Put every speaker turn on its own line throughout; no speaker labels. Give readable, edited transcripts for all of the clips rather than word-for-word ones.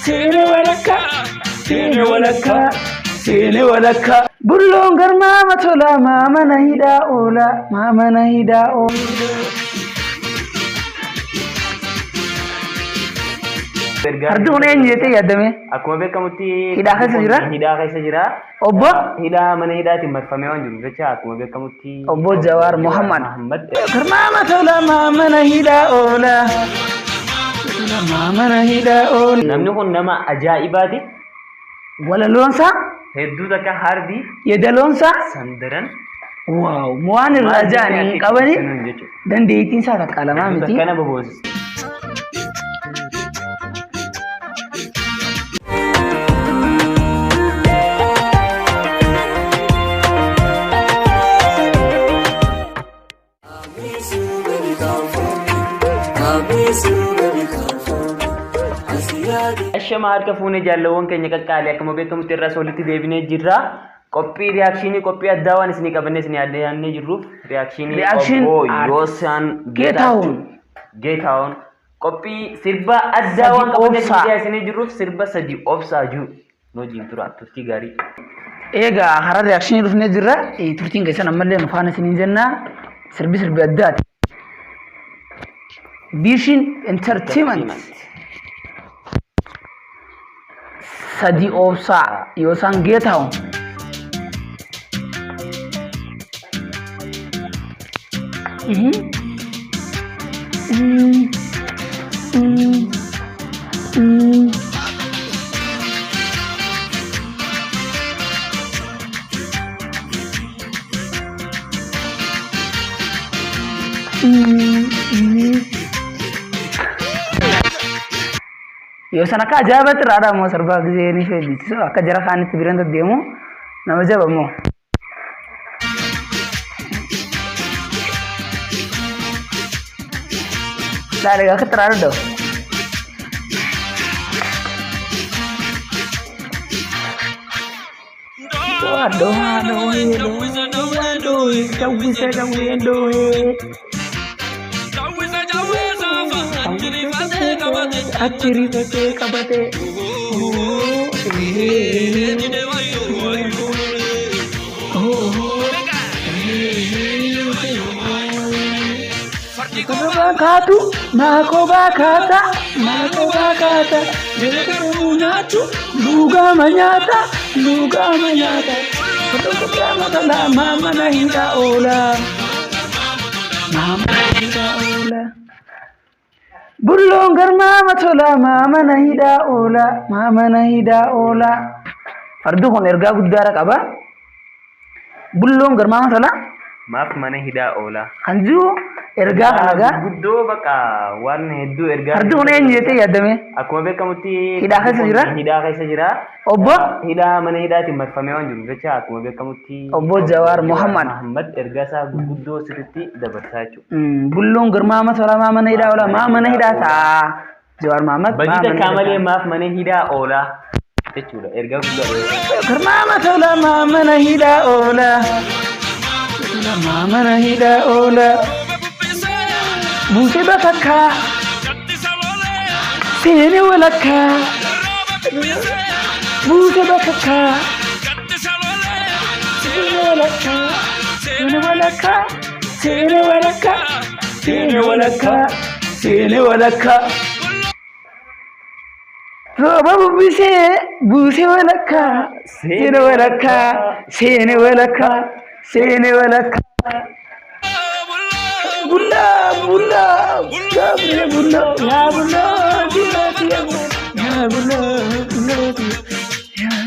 Seene walakkaa. Seene walakkaa. Seene walakkaa. Bulloon garmaama tolaa maamana hidhaa oolaa maamana hidhaa oolaa. Fardi kun eenyu jettee yaaddame?
Akkuma beekamutti
Hidhaa keessa jira?
Hidhaa keessa jira.
Obbo?
Hidhaa mana hidhaatiin marfamee waan jiruuf jecha akkuma beekamutti
Obbo Jawaar Mohammad.
Mohammad
Garmaama tolaa maamana hidhaa oolaa. Maamana hidhaa oolaa.
Namni kun nama ajaa'ibaati.
Walaloonsaa
Hedduu takka haardii
yeedaloonsaa
sandaran
waaw waan irraa ja'an hin qabani dandeettiin isaa takka lamaa miti.
Kana boboosisa. Ashama harka fuunee jaalawwan keenya qaqqaalee akkuma beekamutti irraas walitti deebinee jirra. Qophii reaction qophii addaa waan isinii qabannee isinii dhiyaannee jirruuf reaction
Reaction
obbo
art.
Yoosaan
Geetahuun.
Geetahuun qophii sirba addaa waan
Sadi
qabannee isinii
Obsaa.
dhiyaannee jirruuf sirba sadi obsaa jiru. Hojiin tura turtii gaarii.
Egaa karaa reaction dhufnee jirra. Turtiin keessan ammallee nu faana isiniin jenna. Sirbi sirbi addaati. Vision Entertainment. Sadi obsaa Yoosaan Geetahuun. Mhm. Mm. Mm. Mm. Mm. Mm. Yoo sana akka ajaa'ibatti irraa immoo sirbaa gisee ni feebisu akka jara kaanitti biraan deddeemu nama jaba immoo. Laale akka itti irraa danda'u. Doa doa doe doa doe dawwisa dawwee doe. Achi rifatee qabatee. Kophaa kaatu maa kophaa kaata maa kophaa kaata yeroo nyaatu lugaama nyaata lugaama nyaata kophaa tolaa maamana hidhaa oola maamana hidhaa oola. Bulloon garmaama tolaa maamana hidhaa oola maamana hidhaa oola. Fardi kun ergaa guddaadha qaba. Bulloon garmaama tolaa
Maaf mana hidhaa oolaa?
kan jiru ergaa kana gaa.
Guddoo bakka waan hedduu ergaa.
Fardi kun eenyu jettee yaaddame?
Akkuma beekamutti
Hidhaa keessa jira?
Hidhaa keessa jira.
Obbo?
Hidhaa mana hidhaatiin marfamee waan jiruuf jecha akkuma beekamutti
Obbo Jawaar Mohammad.
Mohammad ergaa isaa gurguddoo sirriitti dabarsaa jechuudha.
Bulloon garmaama tolaa maamana hidhaa oola maamana hidhaa ta'a. Jawaar Mohammad.
Badii takkaa malee maaf mana hidhaa oolaa jechuudha ergaa guddaa dabarsaa.
Garmaama tolaa maamana hidhaa oola. Maamana hidhaa oola. Buusee bakakkaa. Seene walakkaa. Buusee bakakkaa. Seene walakkaa. Seene walakkaa. Seene walakkaa. Seene walakkaa. Seene walakkaa. Rooba bubbisee buusee walakkaa. Seene walakkaa. Seene walakkaa. Seene walakkaa. Bullaa bullaa bullaa bullaa yaa bullaa bullaa yaa bullaa bullaa yaa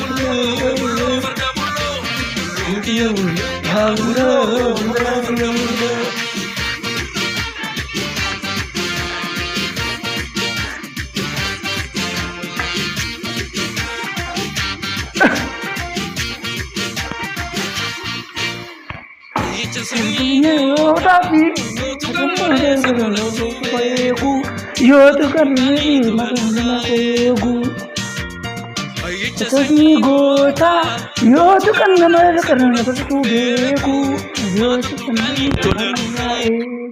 bullaa bullaa. Yoo tuqannee maqaan eegu. Tasii goota yoo tuqan nama qarna beeku yoo tuqan nama eegu.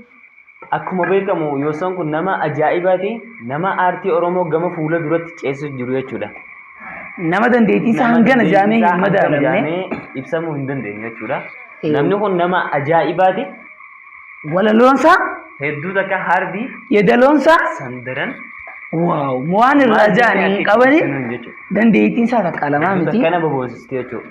Akkuma beekamu Yoosan kun nama ajaa'ibaati. Nama aartii Oromoo gama fuula duratti ceesisuuf jiru jechuudha.
Nama dandeettii isaa
Nama
hangana jaamee
dandeettii
hin
isaa hangana
madaalamne.
jaamee ibsamuu hin dandeenye jechuudha.
Eh.
Namni kun nama ajaa'ibaati.
Walaloonsaa,
Hedduu takka haardii
yeedaloonsaa,
sandaran
waaw waan irraa ja'an hin qabani
jechuudha.
dandeettiin isaa takka lamaa
Hedduu
miti.
takka nama boonsiste jechuudha.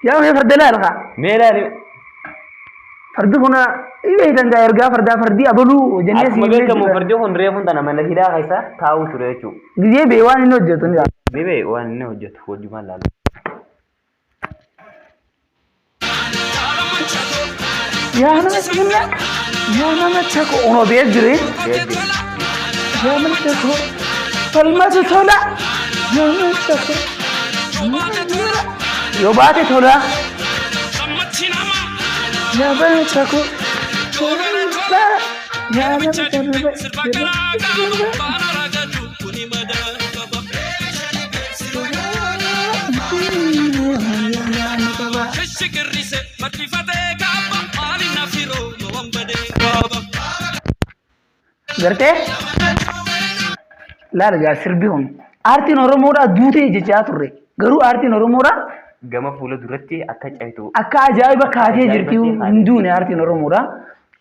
Yaa mee farda laal kaa.
Mee ilaali.
Fardi kun beektan gaa ergaa fardaa fardii abaluu jennee
Akkuma
siin
beekamu fardi kun reefuun tana mana hidhaa keessa taa'uu ture jechuudha.
Gizee bee waan inni hojjetu ni
Ni bee waan inni hojjetu hojumaan laala.
Yaa nama cimina, yaa nama chako, onoo bee jire. Yaa nama chako, falmatu tola. Yaa nama chako, yoo baate tola. Yaa nama chako, yaa nama chako. Gartee? Laala gaa sirbi kun. Aartiin Oromoodhaa duutee jechaa turre. Garuu aartiin Oromoodhaa
Gama fuula duratti akka ceetu
akka ajaa'iba kaatee jirti hin duune aartiin Oromoodhaa.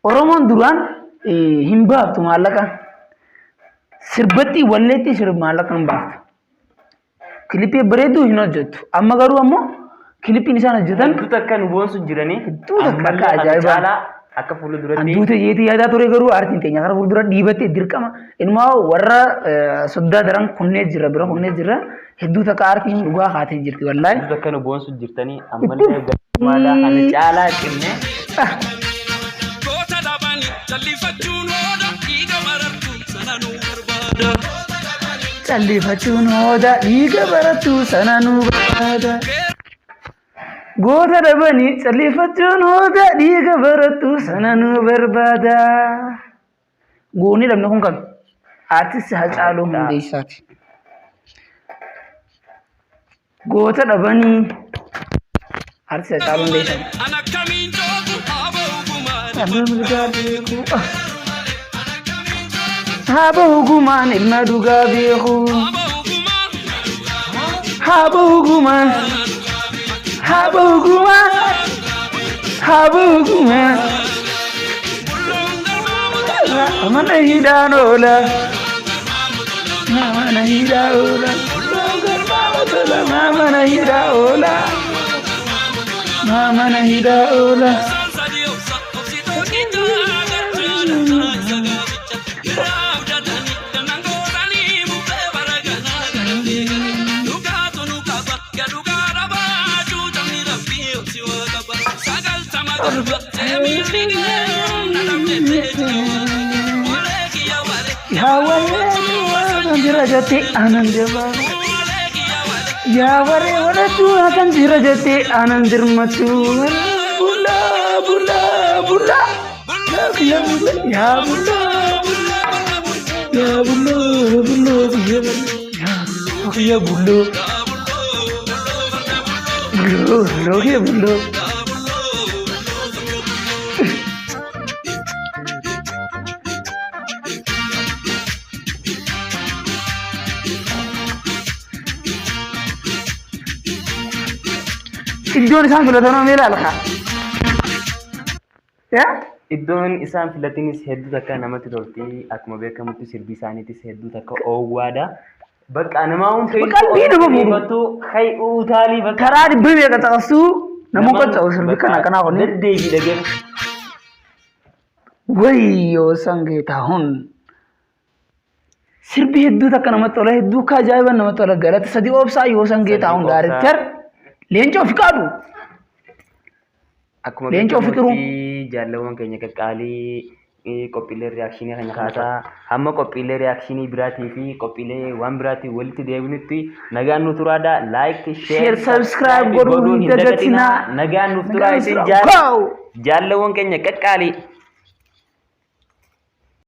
Oromoon duraan hin baaftu maallaqa. Sirbatti walleetti sirba maallaqa hin baaftu. Kilipii bareedduu hin hojjettu. Amma garuu ammoo kilipiin isaan hojjetan
hedduu takka nu boonsu jiranii
Hedduu takka
ammallee
akka
kana
ajaa'ibaa.
caalaa akka fuula duratti
Hantuuta jeetii yaadaa ture garuu aartiin teenya kara fuuldura dhiibattee dirqama. Inumaa warra soddaa daran kunnee jira bira kunnee jira hedduu takka aartiin dhugaa kaatee jirti wallaahi.
Hedduu takka nu boonsu jirtanii ammallee gammaadaa kana caalaa cimnee
Goota dhabani jallifachuun hooda dhiiga marartuu sana nu barbaada.
Callifachuun hooda dhiiga barattuu sana nu barbaada. Goota dhabanii callifachuun hooda dhiiga barattuu sana nu barbaada. Goonni dhabne kun kami? Aartisti Hacaaluu Hundeessaati. Goota dhabanii Aartisti Hacaaluu Hundeessaati.
An akkamiin joogu haaba ogumaan
Ilma dhugaa beeku. Haaba hugumaan ilma dhugaa beeku.
haaba ogumaan
Haaba hugumaan. Haaba hugumaan. Haaba hugumaan.
bulloon galmaa mutaa
Mana hidhaan oola. Mana hidhaa oola. Mana hidhaa oola. Mana hidhaa oola.
Isaan sadii obsa obsitoo qicaa gargaara isa gaaficha irraa abdatanii dannan gootanii bubbee bara ganaa galtee dhugaatu nu qaba gadhugaa dhabaa cuucamni rabbii obsi waa qaba 97 seemii na dhabdee walee kiyya walee
Yaa warree waan jira jettee anan jabaa.
walee kiyya walee.
Yaa warree warrattu kan jira jettee anan dirmattu. Bulaa bulaa bulaa. Yaa bulaa yaa bulaa bulaa. Yaa buloo buloo biyya yaa buloo buloo buloo kiyya buloo. Iddoon isaan filatan mee ilaala kaa. Yaa?
Iddoon isaan filatanis hedduu takka namatti tolti. Akkuma beekamutti sirbi isaaniitis hedduu takka oowwaadha. Bakka namaa hundi
Qalbii nama fuudhu.
Hay utaalii bakka.
Karaa dhibba meeqa caqasuu nama qacca'u sirbi kana kanaa kun.
Deddeebii dhageef.
Wayyoo sangeetahuun. Sirbi hedduu takka namatti tola hedduu akka ajaa'iba namatti tola galata sadii obsaa yoo sangeetahuun
Sadii Obsaa.
daarektar Leencoo Fiqaadu.
Akkuma
Leencoo Fiqiruu.
beekamutti jaalawwan keenya qaqqaalii Qophiilee reactionii keenya kaasaa hamma qophiilee reactionii biraatii fi qophiilee waan biraatii walitti deebinutti nagaan nu turaadha. Like,
share, subscribe godhuu hin dagatinaa.
Nagaan nuuf turaa
Nagaan
isin
nuuf turaa.
Jaallawwan keenya qaqqaalii.